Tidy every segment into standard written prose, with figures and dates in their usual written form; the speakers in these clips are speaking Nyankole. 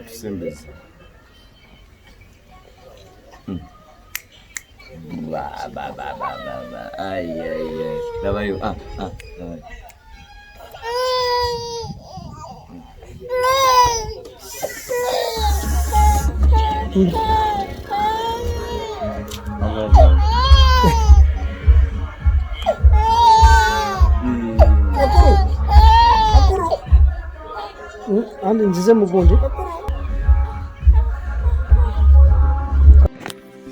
Tusembeze. Ba ba ba ba ba ba. Ai ai ai. Labayo. Ah ah. Labayo. Andi ngize mugundi.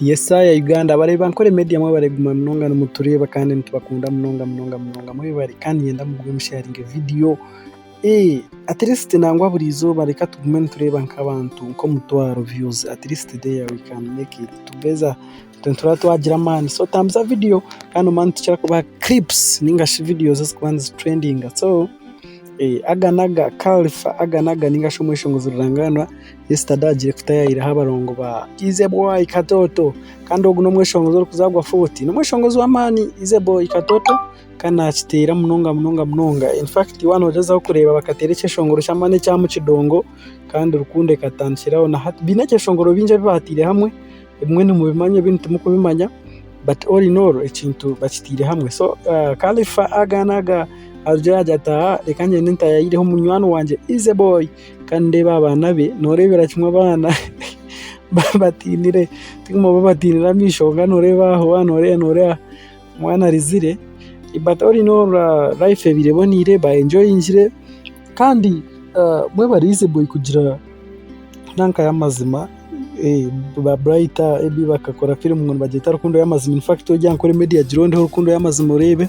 Yesaya Uganda abareeba Nkore Media mwebare kuguma munonga nimutureeba kandi nitubakunda munonga munonga munonga mwebare kandi niinyenda mugume musheyaringe vidiyo at least nangwa buri izooba reka tugume nitureeba nk'abantu nk'omutwaro views at least there we can make it together nituba twagira amaani so tambuza vidiyo kandi omanye nitukira kubaha clips ninga shi videos ezirikuba nizitrendinga so aga n'aga Khalifa aga n'aga ninga shi omweshongozi rurangaanwa yesterday agiire kutayaayiraho abarongo ba Easy Boy Katoto kandi ogu n'omweshongozi orikuzaarwa Fort n'omweshongozi w'amaani Easy Boy Katoto kandi naakiteera munonga munonga munonga in fact waaba noogyezaho kureeba bakateera ekyeshongoro ky'amaani ekya Mukidongo kandi rukundo ekatandikira aho na hati baine ebyeshongoro bingi ebi baataire hamwe ebimwe nimubimanya ebindi timukubimanya but all in all ekintu bakitaire hamwe so Khalifa aga n'aga arugire yaagira ati aa reka ngyende ntaayayireho munywani wangye Easy Boy kandi ndeebe abaana be nooreebera kimwe abaana batiinire tiguma babatiinire amaisho kwonka nooreeba aho waaba nooreeba nooreeba omwana arizire but all in all life ebaire eboneire ba enjoyingire kandi mwebare Easy Boy kugira nanka y'amazima ba Bright Ebi bakakora firimu ngu nibagyeta rukundo y'amazima in fact ogyenda Ankole Media girondeho rukundo y'amazima oreebe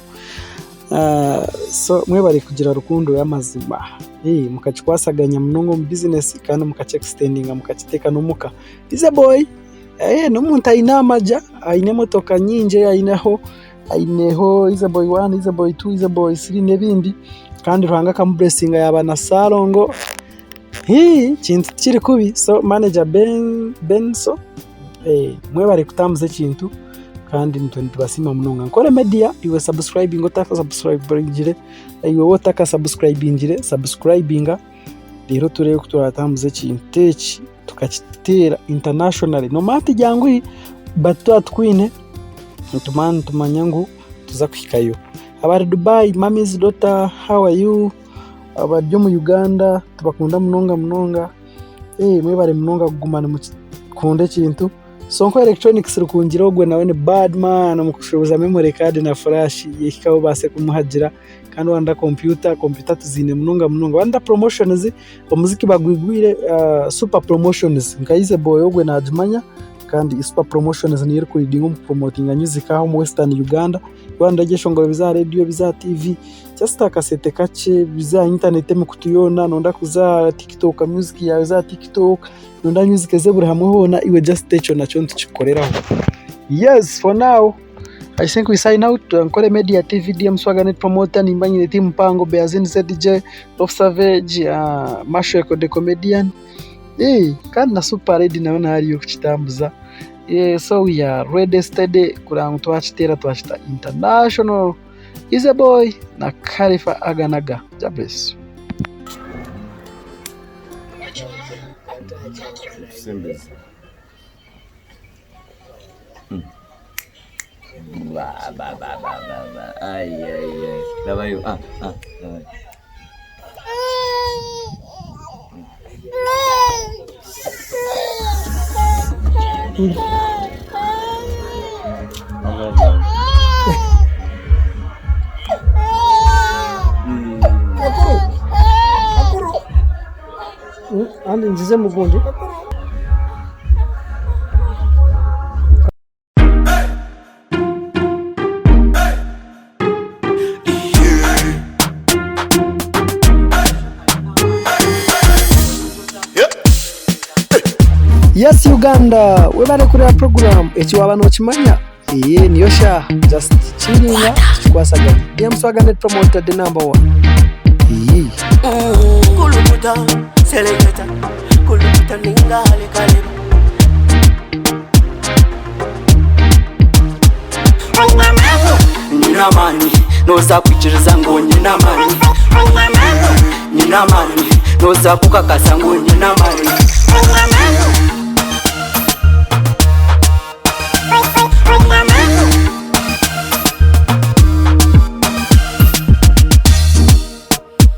so mwebare kugira rukundo y'amazima mukakikwasaganya munonga omu bizinesi kandi mukakyekisitendinga mukakiteeka n'omuka. Easy Boy n'omuntu aine amagye aine emotoka nyingi ei aineho, aineho Easy Boy wani, Easy Boy tu, Easy Boy siri n'ebindi kandi Ruhanga akamuburesinga yaaba na Ssalongo. Ekintu tikiri kubi so manager Benso mwebare kutambuza ekintu kandi nitwe nitubasiima munonga. Nkore Media iwe sabusikurayibinga otakasabusikurayibingire, iwe waaba otakasabusikurayibingire sabusikurayibinga reero tureebe oku turatambuza ekintu eki tukakiteera internationally. Noomanya tiryanguhi but twaba tukwine nitumanya ngu nituza kuhikayo. Abari Dubai mummy's daughter how are you? Abari omu Uganda tubakunda munonga munonga, mwebare munonga kuguma nimukunda ekintu. Sonko electronics Rukungiri ogwe nawe ni bad man omu kushuubuza memory card na flash hikaho obaase kumuhagira kandi waaba noyenda kompyuta, kompyuta tuziine munonga munonga. Waaba noyenda promotions omuziki bagwigwire super promotions nka Easy Boy ogwe nagimanya kandi super promotions niyo erikuridinga omu kupromotinga music aha omu western Uganda. Waaba noyenda ebyeshongoro bize aha reediyo bize aha tiivi just akasente kakye bize aha intaneti emikutu yoona, noyenda kuza aha tiktok music yaawe eze aha tiktok, noyenda music eze buri hamwe hoona iwe just ekyo nakyo nitukikukoreraho. Yes for now I think we sign out Ankole Media TV DM Swagger Net Promoter nimba nyine team mpango Beazin ZJ Love Savage Mashweko the comedian kandi na Super Lady nawe nawe ariyo kukitambuza so we are ready steady kureba ngu twakiteera twakita international. Easy Boy na Khalifa Aganaga. Jah bless. Tusembeze. Ba ba ba ba ba ba. Ai ai ai. Labayo. Ah ah. Labayo. Andi ngize mugundi. Yes Uganda webare kureba program eki waba nokimanya eye niyo shaaha just chillinga tukikwasaganya DM Swagger Net Promoter the number one eye. Kulukuta, seleketa, kulukuta ninga halikaleba. Nyine amaani, nooza kwikiriza ngu nyine amaani. Nyine amaani, Noza kukakasa ngu nyine amani.